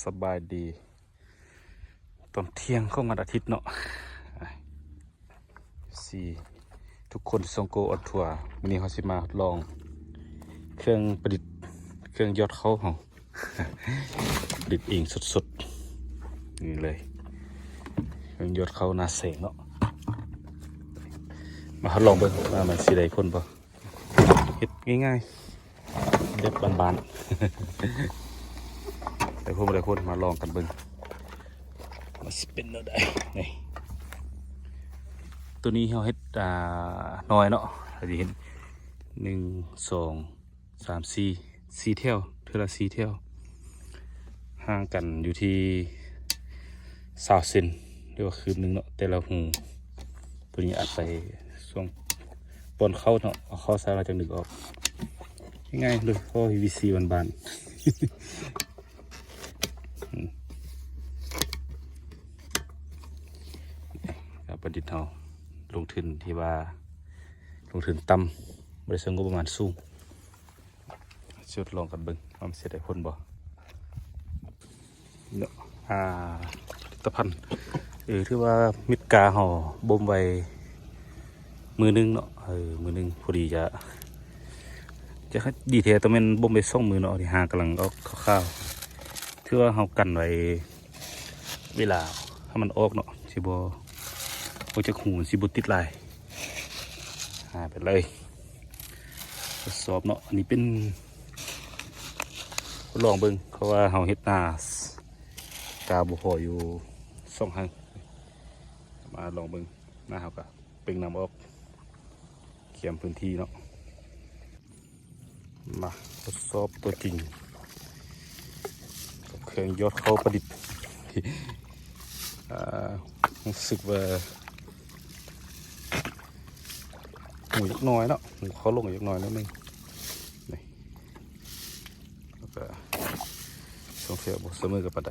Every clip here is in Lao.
ສະບາຍດີຕອນທ່ຽງຂອງວັນອາທິດເນາະ ເອັຟຊີ ທຸກຄົນ ຊ່ອງ Go on Tour. ມື້ນີ້ເຮົາຊິມາລອງເຄື່ອງປະດິດ ເຄື່ອງຢອດເຂົ້າເຮົາ ປະດິດເອງສົດໆ ນີ້ເລີຍ ເຄື່ອງຢອດເຂົ້າໜ້າແສງເນາະ. ມາ ເຮົາລອງເບິ່ງວ່າມັນຊິໄດ້ຜົນບໍ່. ເຮັດງ່າຍໆ ແບບບ້ານໆ ໄດ້ຜົນບໍ່ໄດ້ຜົນ ມາລອງກັນເບິ່ງວ່າຊິເປັນແນວໃດ. ນີ້ ໂຕນີ້ເຮົາເຮັດ ອ່າ ໜ່ວຍເນາະ ເຮົາຊິເຮັດ ໜຶ່ງ ສອງ ສາມ ສີ່ ສີ່ແຖວ ເທື່ອລະສີ່ແຖວ ຫ່າງກັນຢູ່ທີ່ຊາວເຊັນ ຫຼືວ່າຄືບໜຶ່ງເນາະ ແຕ່ລະຮູ. ໂຕນີ້ອັດໃສ່ຊ່ວງປ້ອນເຂົ້າເນາະ ເອົາເຂົ້າໃສ່ ແລ້ວຈັ່ງດຶງອອກ ງ່າຍໆ ໂດຍພໍ ພີວີຊີ ບ້ານໆ. ອືມ ການປະດິດເຮົາລົງທຶນທີ່ວ່າລົງທຶນຕ່ຳ ບໍ່ໄດ້ໃຊ້ງົບປະມານສູງ. ຊິທົດລອງກັນເບິ່ງວ່າມັນຊິໄດ້ຜົນບໍ່ເນາະ. ອ່າ ຜະລິດຕະພັນ ເອີ ຖືວ່າມິດກາເຮົາບົ່ມໄວ້ມື້ໜຶ່ງເນາະ ເອີ ມື້ໜຶ່ງພໍດີຈະ ຈະດີແທ້ ຕ້ອງແມ່ນບົ່ມໄວ້ສອງມື້ເນາະ ທີ່ຫາກຳລັງອອກຂາວໆ ຖືວ່າເຮົາກັນໄວ້ ເວລາໃຫ້ມັນອອກເນາະ ຊິບໍ່ ອອກຈາກຮູມັນຊິບໍ່ຕິດຫຼາຍ ຫາໄປເລີຍ ທົດສອບເນາະ. ອັນນີ້ເປັນ ທົດລອງເບິ່ງ ເພາະວ່າເຮົາເຮັດນາກາບໍ່ພໍຢູ່ສອງໄຮ່ ມາລອງເບິ່ງ ນາເຮົາກະເປັ່ງນ້ຳອອກ ກຽມພື້ນທີ່ເນາະ. ມາທົດສອບຕົວຈິງກັບເຄື່ອງຢອດເຂົ້າປະດິດ ອ່າ ຮູ້ສຶກວ່າຫູຈັກໜ້ອຍເນາະ ຫູເຂົ້າລົງຈັກໜ້ອຍໜ້ອຍໜຶ່ງ ນີ້ ແລ້ວກະຊ່ວງທີ່ບໍ່ສະເໝີກັນປານໃດ.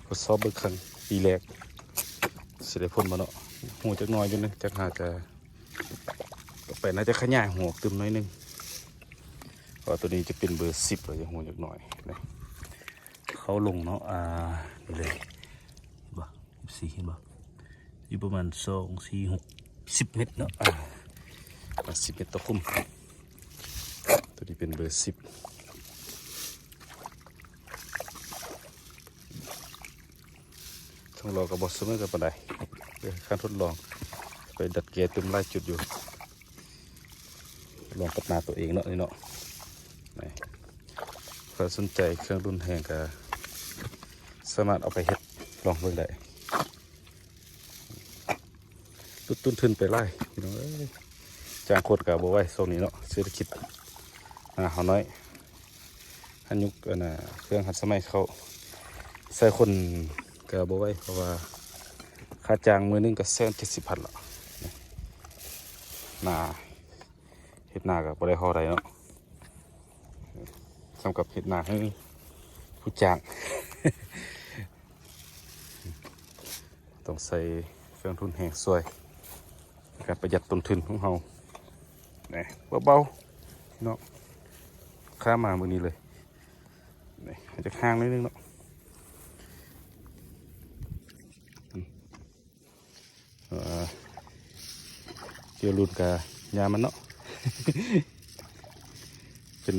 ທົດສອບເບິ່ງຄັ້ງປີແລກ ຊິໄດ້ຜົນບໍ່ເນາະ ຫູຈັກໜ້ອຍຢູ່ນີ້ ຈັກຫາຈະ ຕໍ່ໄປໜ້າຈະຂະຫຍາຍຫູອອກຕື່ມໜ້ອຍໜຶ່ງ ເພາະວ່າໂຕນີ້ຈະເປັນເບີສິບແລ້ວ ຈະຫູຈັກໜ້ອຍນະ ເຂົ້າລົງເນາະ ອ່າ ນີ້ເລີຍ ເຫັນບໍ່ ເອັຟຊີ ເຫັນບໍ່? ຢູ່ປະມານສອງ ສີ່ ຫົກ ສິບເມັດເນາະ ອ່າ ປະມານສິບເມັດຕໍ່ຂຸມ ໂຕນີ້ເປັນເບີສິບ ຊ່ອງລອກະບໍ່ສະເໝີກັນປານໃດ ເອີ ການທົດລອງ ໄປດັດແກ້ຕື່ມຫຼາຍຈຸດຢູ່ ລອງກັບໜ້າໂຕເອງເນາະ ນີ້ເນາະ ນີ້ ໃຜສົນໃຈເຄື່ອງຮຸນແຮງກະສາມາດເອົາໄປເຮັດລອງເບິ່ງໄດ້. ຫຼຸດຕົ້ນທຶນໄປຫຼາຍພີ່ນ້ອງເອີຍ ຈ້າງຄົນກະບໍ່ໄຫວຊ່ວງນີ້ເນາະ ເສດຖະກິດນາເຮົານ້ອຍ ຫັນຍຸກອັນນ່າ ເຄື່ອງທັນສະໄໝເຂົ້າ ໃຊ້ຄົນກະບໍ່ໄຫວ ເພາະວ່າຄ່າຈ້າງມື້ໜຶ່ງກະແສນເຈັດສິບພັນລະ ນາ ເຮັດນາກະບໍ່ໄດ້ພໍໃດເນາະ ສ່ຳກັບເຮັດນາໃຫ້ຜູ້ຈ້າງ ຕ້ອງໃຊ້ເຄື່ອງຮຸນແຮງຊ່ວຍໃນການປະຢັດຕົ້ນທຶນຂອງເຮົາ ນີ້ ເບົາໆ ເນາະ ຂ້າມມາມື້ນີ້ເລີຍ ນີ້ ໃຫ້ຈັກຫ່າງໜ້ອຍໜຶ່ງເນາະ. ເອີ ເຈອລຸນກະຍາມມັນເນາະ ເປັນ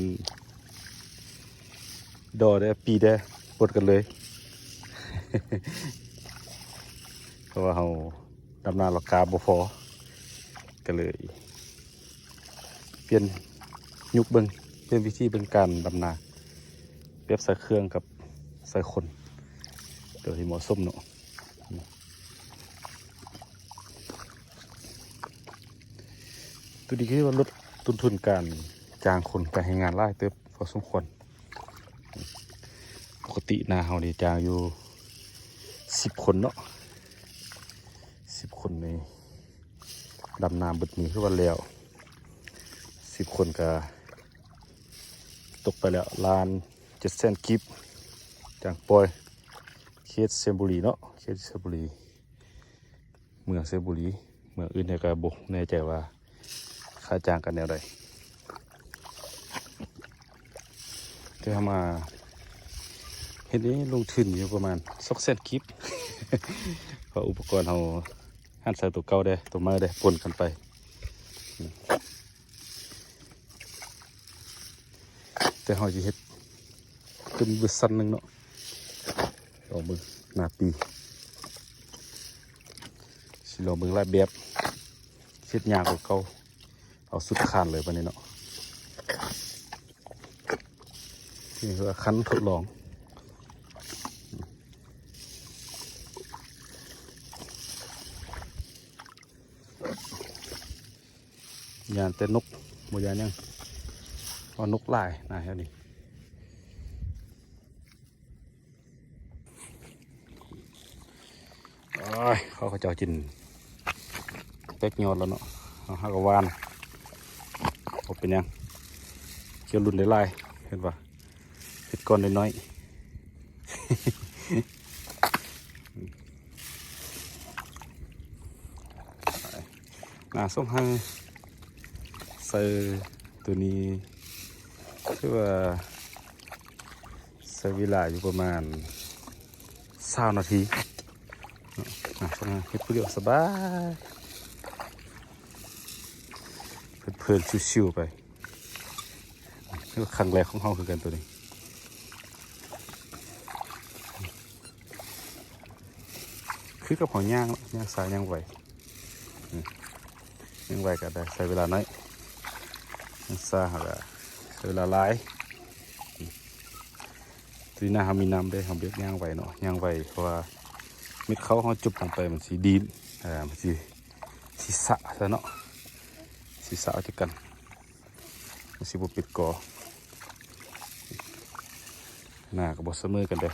ດໍແດ່ປີແດ່ປົດກັນເລີຍ ເພາະວ່າເຮົາດຳນາລອກກາບໍ່ພໍ ກະເລີຍປ່ຽນຍຸກເບິ່ງ ປ່ຽນວິທີເບິ່ງການດຳນາ ແບບໃຊ້ເຄື່ອງກັບໃຊ້ຄົນ ໂດຍທີ່ເໝາະສົມເນາະ. ໂຕນີ້ຄືວ່າຫຼຸດຕົ້ນທຶນການຈ້າງຄົນ ການແຮງງານຫຼາຍເຕີບພໍສົມຄວນ. ປົກກະຕິນາເຮົານີ້ຈ້າງຢູ່ສິບຄົນເນາະ ສິບຄົນນີ້ ດຳນາເບິດມື້ຄືວ່າແລ້ວ ສິບຄົນກະຕົກໄປແລ້ວລ້ານເຈັດແສນກີບ ຈ້າງປ່ອຍ ເຂດໄຊຍະບູລີເນາະ ເຂດໄຊຍະບູລີ ເມືອງໄຊຍະບູລີ ເມືອງອື່ນເຮົາກໍບໍ່ແນ່ໃຈວ່າຄ່າຈ້າງກັນແນວໃດ. ແຕ່ເຮົາມາເຮັດນີ້ລົງທຶນຢູ່ປະມານສອງແສນກີບ ເພາະອຸປະກອນເຮົາຫັນໃສ່ຕົວເກົ່າເດ້ ຕົວໃໝ່ເດ້ ປົນກັນໄປ. ແຕ່ເຮົາຊິເຮັດເປັນເວີຊັນໜຶ່ງເນາະ ລອງເບິ່ງໜ້າປີ ຊິລອງເບິ່ງຫຼາຍແບບ ເຮັດຍາກກວ່າເກົ່າ ເອົາສຸດຄານເລີຍບາດນີ້ເນາະ. ນີ້ຄືວ່າຄັນທົດລອງ ຢ້ານແຕ່ນົກ ບໍ່ຢ້ານຫຍັງ ເພາະນົກຫຼາຍນະແຖວນີ້. ໂອ້ຍ ເຂົາ ເຂົາເຈົ້າກິນແຕກຍອດແລ້ວເນາະ ເຮົາ ເຮົາກໍຫວ່ານ ບໍ່ເປັນຫຍັງ ກ່ຽວລຸ້ນໄດ້ຫຼາຍ ເຫັນບໍ່ ເຮັດກ່ອນໄດ້ໜ້ອຍ. ໜ້າສົມໃຫ້ໃສ່ໂຕນີ້ ຄືວ່າໃຊ້ເວລາຢູ່ປະມານຊາວນາທີເນາະ. ໜ້າສົມໃຫ້ເຮັດຜູ້ດຽວສະບາຍ ເພີນໆ ຊິວໆ ໄປ. ເປັນຄັ້ງແລກຂອງເຮົາຄືກັນໂຕນີ້ ຄືກັບເຮົາຍ່າງ ຍ່າງຊ້າຍ່າງໄວ ອືມ ຍ່າງໄວກໍໄດ້ໃຊ້ເວລາໜ້ອຍ ຍ່າງຊ້າເຮົາກໍໃຊ້ເວລາຫຼາຍ. ອືມ ທີ່ໜ້າເຮົາມີນ້ຳເດ້ ເຮົາບໍ່ຢາກຍ່າງໄວເນາະ ຍ່າງໄວ ເພາະວ່າເມັດເຂົ້າເຮົາຈຸບລົງໄປມັນຊິດີດ ເອີ ມັນຊິ ຊິສະຊະເນາະ ຊິສະອອກຈາກກັນ. ມັນຊິບໍ່ເປັນກໍ ໜ້າກໍບໍ່ສະເໝີກັນເດ້